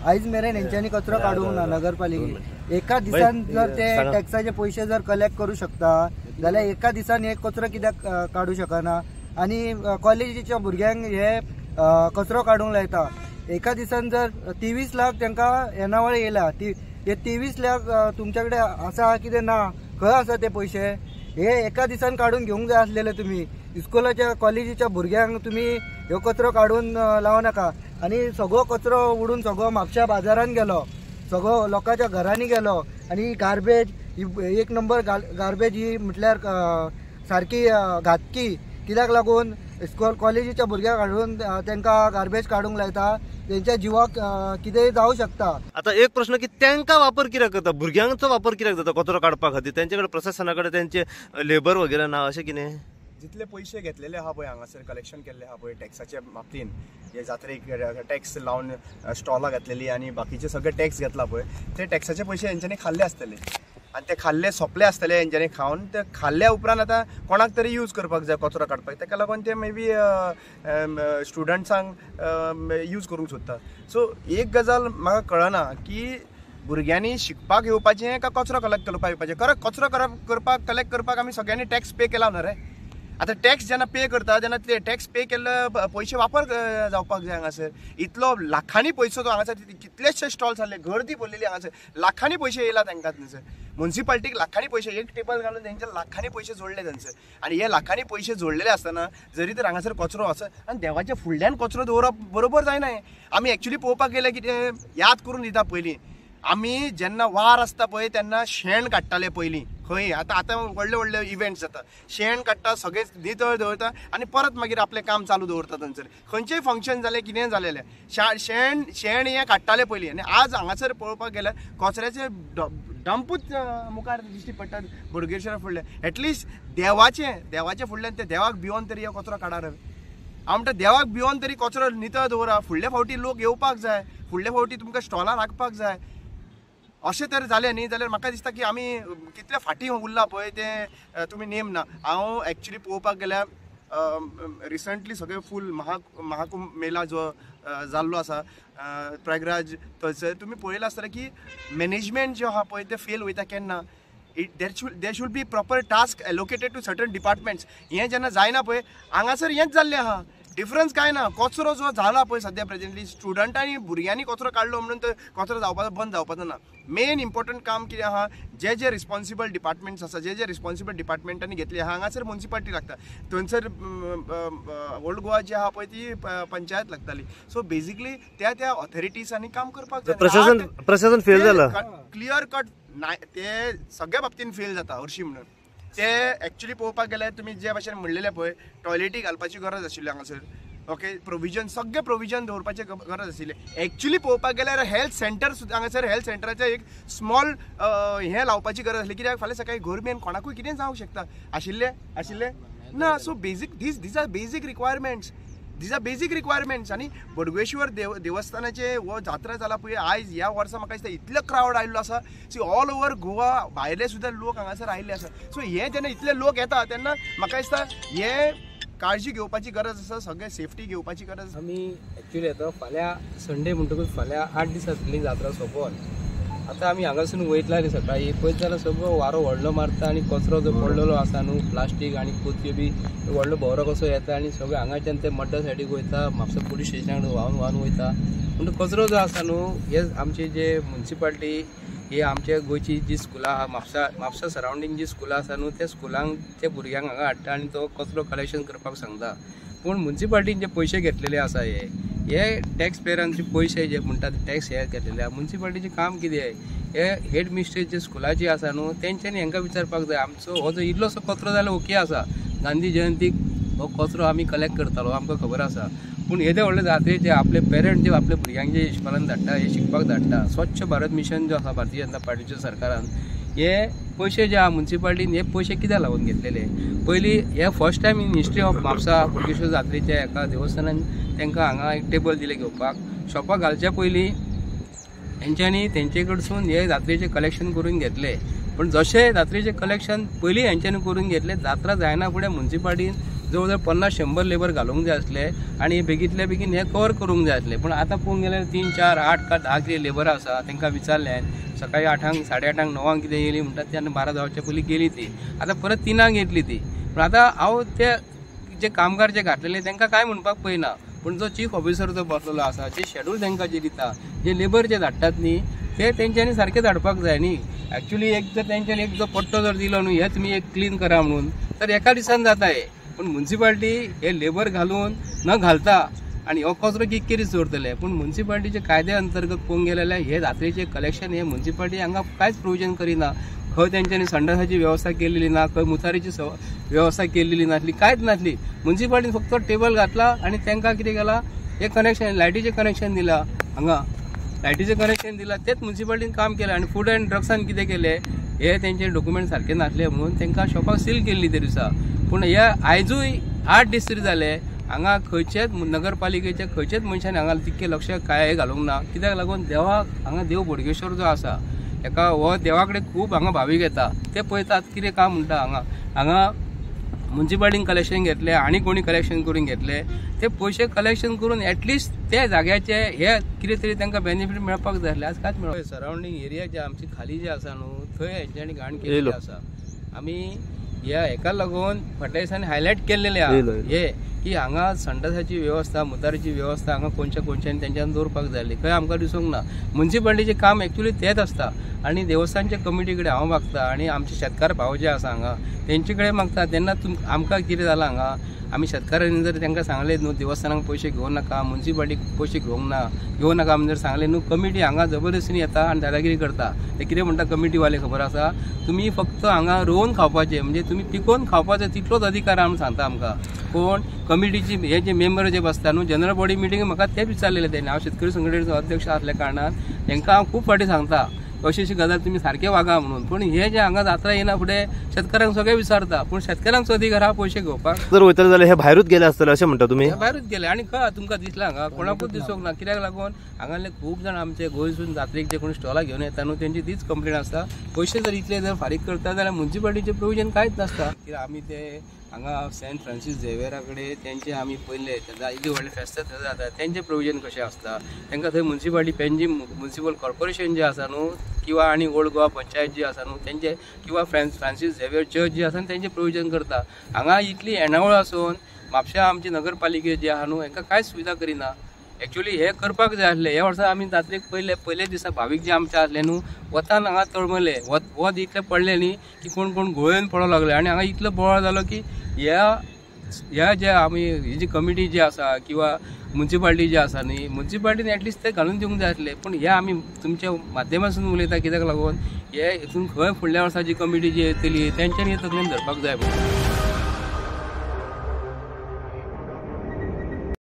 आयज मेरेन हेंच्यांनी कचरो काडूंक ना नगरपालिके. एका दिसान जर ते टॅक्साचे पयशे जर कलेक्ट करूं शकता जाल्यार एका दिसान हे कचरो कित्याक काडूं शकना? आनी कॉलेजीच्या भुरग्यांक हे कचरो काडूंक लायता. एका दिसान जर 23 लाख तांकां येणावळ येयला, ती हे 23 लाख तुमच्या कडेन आसा कितें ना? खंय आसा ते पयशे? हे एका दिसान काडून घेवंक जाय आसलेले. तुमी इस्कोलाच्या कॉलेजीच्या भुरग्यांक तुमी ह्यो कचरो काडून लावं नाका. आनी सगळो कचरो उडून सगळो म्हापश्या बाजारान गेलो, सगळो लोकांच्या घरांनी गेलो. आनी गार्बेज ही एक नंबर गार्बेज ही म्हटल्यार सारकी घातकी. कित्याक लागून इस्कोल कॉलेजीच्या भुरग्यांक हाडून तांकां गार्बेज काडूंक लायता, तेंच्या जिवाक कितेंय जावं शकता. आतां एक प्रश्न की तांकां वापर कित्याक करता, भुरग्यांचो वापर कित्याक जाता कचरो काडपा खातीर? तेंचे कडेन प्रशासना कडेन तेंचे लेबर वगैरे ना अशें कितें? जितले पयशे घेतलेले आहा पळय हांगासर कलेक्शन केल्ले आहा पळय टॅक्साच्या बाबतीन, हे जात्रेक टॅक्स लावन स्टॉलां घातलेली आनी बाकीचे सगळे टॅक्स घेतला पळय, ते टॅक्साचे पयशे हेंच्यांनी खाल्ले आसतले आनी ते खाल्ले सोंपले आसतले हेंच्यांनी खावन. ते खाल्ल्या उपरांत आतां कोणाक तरी यूज करपाक जाय कचरो काडपाक, ताका लागून ते मे बी स्टुडंट्सांक यूज करूंक सोदता. सो एक गजाल म्हाका कळना की भुरग्यांनी शिकपाक येवपाचें काय कचरो कलेक्ट करपाक येवपाचें? खरें कचरो करपाक कलेक्ट करपाक आमी सगळ्यांनी टॅक्स पे केला न्हू रे. आतां टॅक्स जेन्ना पे करता तेन्ना ते टॅक्स पे केल्ले पयशे वापर जावपाक जाय हांगासर. इतलो लाखांनी पयसो तो हांगासर, कितलेशे स्टॉल्स आसले, गर्दी भरलेली हांगासर, लाखांनी पयशे येयला तांकां थंयसर. मुन्सिपाल्टीक लाखांनी पयशे, एक टेबल घालून तेंचे लाखांनी पयशे जोडले थंयसर. आनी हे लाखांनी पयशे जोडलेले आसतना जरी तर हांगासर कचरो आसा आनी देवाच्या फुडल्यान कचरो दवरप बरोबर जायना. आमी एक्चुली पळोवपाक गेले कितें याद करून दिता पयलीं, आमी जेन्ना वार आसता पळय तेन्ना शेण काडटाले पयलीं खंय. आतां आतां व्हडले व्हडले इव्हेंट्स जाता, शेण काडटा, सगळें नितळ दवरता आनी परत मागीर आपलें काम चालू दवरता थंयसर. खंयचेय फंक्शन जालें कितेंय जालेलें शेण शेण हें काडटाले पयलीं. आनी आज हांगासर पळोवपाक गेल्यार कचऱ्याचे डंपूच मुखार दिश्टी पडटा बोडगेश्वरा फुडल्यान. एटलिस्ट देवाचें देवाच्या फुडल्यान ते देवाक भिवन तरी हो कचरो काडार. हांव म्हणटा देवाक भिवन तरी कचरो नितळ दवरा. फुडल्या फावटी लोक येवपाक जाय, फुडल्या फावटी तुमकां स्टॉलां राखपाक जाय. अशें तर जालें न्ही जाल्यार म्हाका दिसता की आमी कितले फाटीं उरला पळय तें तुमी नेम ना. हांव एक्चुली पळोवपाक गेल्यार रिसंटली सगळे फूल महाकुंभ मेला जो जाल्लो आसा प्रयागराज थंयसर तुमी पळयलां आसतलें की मॅनेजमेंट जें आहा पळय तें फेल वयता केन्ना. It there should be proper task allocated to certain departments. हें जेन्ना जायना पळय हांगासर हेंच जाल्लें आहा, डिफरन्स कांय ना. कचरो जो जाला पळय सद्या प्रेजेंटली स्टुडंटांनी भुरग्यांनी कचरो काडलो म्हणून तो कचरो जावपाचो बंद जावपाचो ना. मेन इम्पॉर्टंट काम कितें आहा, जे जे रिस्पॉन्सिबल डिपार्टमेंट्स आसा, जे जे रिस्पॉन्सिबल डिपार्टमेंटांनी घेतली आहा, हांगासर मुन्सिपालिटी लागता, थंयसर ओल्ड गोवा जी आहा पळय ती पंचायत लागताली. सो बेजिकली त्या त्या ऑथॉरिटीजांनी काम करपाक जाय. प्रशासन प्रशासन फेल जाला क्लियर कट ना, ते सगळ्या बाबतीन फेल जाता हरशीं म्हणून. ते एक्चुली पळोवपाक गेल्यार तुमी जे भाशेन म्हणलेलें पळय टॉयलेटी घालपाची गरज आशिल्ली हांगासर, ओके, प्रोविजन सगळे प्रोविजन दवरपाची गरज आशिल्ली. एक्चुली पळोवपाक गेल्यार हेल्थ सेंटर सुद्दां हांगासर हेल्थ सेंटराचें एक स्मॉल हें लावपाची गरज आसली, कित्याक फाल्यां सकाळीं गरमेन कोणाकूय कितें जावंक शकता. आशिल्लें आशिल्लें ना. So basic these are basic requirements, these are basic requirements. आनी बोडगेश्वर देवस्थानाचे हो जात्रा जाला पळय आयज ह्या वर्सा म्हाका दिसता इतलो क्रावड आयिल्लो आसा, सी ऑल ओवर गोवा भायले सुद्दां लोक हांगासर आयिल्ले आसा. सो हे जेन्ना इतले लोक येता तेन्ना म्हाका दिसता हे काळजी घेवपाची गरज आसा, सगळे सेफ्टी घेवपाची गरज आसा. आमी एक्चुली आतां फाल्यां संडे म्हणटकूच फाल्यां 8 दीस आसतली जात्रा सोंपोन. आतां आमी हांगासून वयतला न्ही सकाळीं पळयत जाल्यार सगळो वारो व्हडलो मारता आनी कचरो जो पडलेलो आसा न्हू प्लास्टीक आनी कोथयो बी व्हडलो भोंवरो कसो येता आनी सगळें हांगाच्यान ते मड्डा सायडीक वयता, म्हापसा पुलीस स्टेशना कडेन व्हांवन व्हांवन वयता. म्हणटकूच कचरो जो आसा न्हू हे आमचे जे मुन्सिपाल्टी ही आमच्या गोंयची जी स्कुलां आहा म्हापसा म्हापसा सरावंडींग जी स्कुलां आसा न्हू त्या स्कुलांक ते भुरग्यांक हांगा हाडटा आनी तो कचरो कलेक्शन करपाक सांगता. पूण मुन्सिपाल्टीन जे पयशे घेतलेले आसा हे हे टॅक्स पेयरांचे पयशे जे म्हणटात टॅक्स हे घेतलेले आहा. मुन्सिपाल्टीचें काम कितें हे हेड मिस्ट्रेस जे स्कुलाची आसा न्हू तेंच्यांनी हांकां विचारपाक जाय. आमचो हो जो इल्लोसो कचरो जाल्यार ओके आसा, गांधी जयंतीक हो कचरो आमी कलेक्ट करतालो आमकां खबर आसा, पूण येदे व्हडले जात्रेचे आपले पेरंट जे आपल्या भुरग्यांक जे इश्कोलान धाडटा हे शिकपाक धाडटा, स्वच्छ भारत मिशन जो आसा भारतीय जनता पार्टीच्या सरकारान हे पयशे जे आहा मुन्सिपाल्टीन हे पयशे कित्याक लागून घेतलेले. पयलीं हे first time in history of Mapusa Bodgeshwar जात्रेच्या एका देवस्थानान तांकां हांगा एक टेबल दिलें घेवपाक. शॉपाक घालच्या पयलीं हेंच्यांनी तेंचे कडसून हे जात्रेचें कलेक्शन करून घेतलें. पूण जशें जात्रेचें कलेक्शन पयलीं हेंच्यांनी करून घेतलें, जात्रा जायना फुडें मुन्सिपाल्टीन जवळ जवळ 50-100 लेबर घालूंक जाय आसले आनी बेगींतल्या बेगीन हें कवर करूंक जाय आसलें. पूण आतां पळोवंक गेल्यार 3, 4, 8 का 10 कितें लेबर आसा तांकां विचारलें हांवें सकाळी 8, 8:30, 9 कितें येयली म्हणटात ती आनी 12 जावच्या पयलीं गेली ती, आतां परत 3 येतली ती. पूण आतां हांव ते जे कामगार जे घातलेले तांकां कांय म्हणपाक पळयना, पूण जो चीफ ऑफिसर जो बसलेलो आसा, जे शेड्यूल तांकां जे दिता, जे लेबर जे धाडटात न्ही ते तेंच्यांनी सारके धाडपाक जाय न्ही. एक्चुली एक जर तेंच्यांनी एक जो पट्टो जर दिलो न्हू हे तुमी एक क्लीन करा म्हणून तर एका दिसान जाता हे, पूण मुन्सिपाल्टी हे लेबर घालून न घालता आनी हो कचरो कितके दीस दवरतले. पूण मुन्सिपाल्टीचे कायद्या अंतर्गत पळोवंक गेले जाल्यार हे जात्रेचे कलेक्शन हे मुन्सिपाल्टी हांगा कांयच प्रोविजन करिना. खंय तेंच्यांनी संडासाची वेवस्था केलेली ना, खंय मुतारीची वेवस्था केलेली नासली, कांयच नासली. मुन्सिपाल्टीन फक्त टेबल घातला आनी तांकां कितें केलां हे कनेक्शन लायटीचें कनेक्शन दिलां, हांगा लायटीचें कनेक्शन दिलां, तेच मुन्सिपाल्टीन काम केलें. आनी फूड अँड ड्रग्सान कितें केलें हे तेंचे डॉक्युमेंट सारके नासले म्हणून तांकां शॉपाक सील केल्ली ते दिसा. पूण हे आयजूय 8 दीस तरी जाले हांगा खंयचेच नगरपालिकेच्या खंयचेच मनशान हांगा तितकें लक्ष कांय घालूंक ना. कित्याक लागून देवाक हांगा देव बोडगेश्वर जो आसा हेका हो देवा कडेन खूब हांगा भावीक येता, ते पळयतात कितें काम म्हणटा. हांगा हांगा मुन्सिपाल्टीन कलेक्शन घेतले आनी कोणी कलेक्शन करून घेतले ते पयशे कलेक्शन करून एटलिस्ट त्या जाग्याचे हे कितें तरी तांकां बेनिफीट मेळपाक जाय आसलें, आज कांयच मेळपाक. सरावंडींग एरिया जे आमची खाली जे आसा न्हू थंय हेंच्यांनी घाण केल्ली आसा. आमी ह्या हेका लागून फाटल्या दिसांनी हायलायट केल्लेले आहा हे की हांगा संडासाची वेवस्था, मुतारीची वेवस्था हांगा कोणच्या कोणच्यानी तेंच्यान दवरपाक जाय आसली, खंय आमकां दिसूंक ना. मुन्सिपाल्टीचें काम एक्चुली तेंच आसता आनी देवस्थानच्या कमिटी कडेन हांव मागता आनी आमचे शेतकार भाव जे आसा हांगा तेंचे कडेन मागता. तेन्ना आमकां कितें जालां हांगा आमी शेतकारांनी जर तांकां सांगलें न्हू देवस्थानाक पयशे घेवं नाका, मुन्सिपाल्टीक पयशे घेवं नाका आमी जर सांगलें न्हू, कमिटी हांगा जबरदस्तीन येता आनी दादागिरी करता. ते कितें म्हणटा कमिटीवाले खबर आसा, तुमी फक्त हांगा रोवन खावपाचें, म्हणजे तुमी पिकोवन खावपाचें तितलोच अधिकार आमी सांगता आमकां. कोण कमिटीची हे जे मेंबर जे बसता न्हू जनरल बॉडी मिटींग म्हाका तेच विचारलेले तेणी. हांव शेतकरी संघटनेचो अध्यक्ष आसल्या कारणान तांकां हांव खूब फावटी सांगता अशी अशी गजाल तुमी सारके वागा म्हणून. पूण हे जे हांगा जात्रा येना फुडें शेतकारांक सगळे विचारता, पूण शेतकारांचो अधिकार आहा पयशे घेवपाक. जर वयतले जाल्यार हे भायरूच गेले आसतले अशें म्हणटा तुमी? भायरूच गेले आनी खंय तुमकां दिसला हांगा कोणाकूच दिसूंक ना. कित्याक लागून हांगासले खूब जाण आमचे गोंयसून जात्रेक जे कोण स्टॉलां घेवन येता न्हू तेंची तीच कंप्लेन आसता. पयशे जर इतले जर फारीक करता जाल्यार मुन्सिपाल्टीचें प्रोविजन कांयच नासता. कित्याक आमी ते हांगा सेंट फ्रांसीस झेवियरा कडेन तेंचे आमी पयले इतलें व्हडलें फेस्त थंय जाता तेंचें प्रोविजन कशें आसता तांकां थंय मुन्सिपाल्टी पेंजी मुन्सिपल कॉर्पोरेशन जें आसा न्हू किंवा आनी ओल्ड गोवा पंचायत जी आसा न्हू तेंचे किंवा फ्रांसीस झेवियर चर्च जी आसा न्हू तेंचें प्रोविजन करता. हांगा इतली येणावळ आसून म्हापश्या आमची नगरपालिके जी आहा न्हू हेंकां कांयच सुविधा करिना. एक्चुली हे करपाक जाय आसलें. ह्या वर्सा आमी जात्रेक पयले दिसा भावीक जे आमचे आसले न्हू वतान हांगा तळमले, वत इतलें पडलें न्ही की कोण कोण घोळेन पडोंक लागले आनी हांगा इतलो बोवाळ जालो की ह्या जे आमी ही जी कमिटी जी आसा किंवा मुन्सिपाल्टी जी आसा न्ही मुन्सिपाल्टीन एटलिस्ट ते घालून दिवंक जाय आसले. पूण हे आमी तुमच्या माध्यमासून उलयता कित्याक लागून हे हितून खंय फुडल्या वर्सा जी कमिटी जी येतली तेंच्यांनी हे तकलेन धरपाक जाय.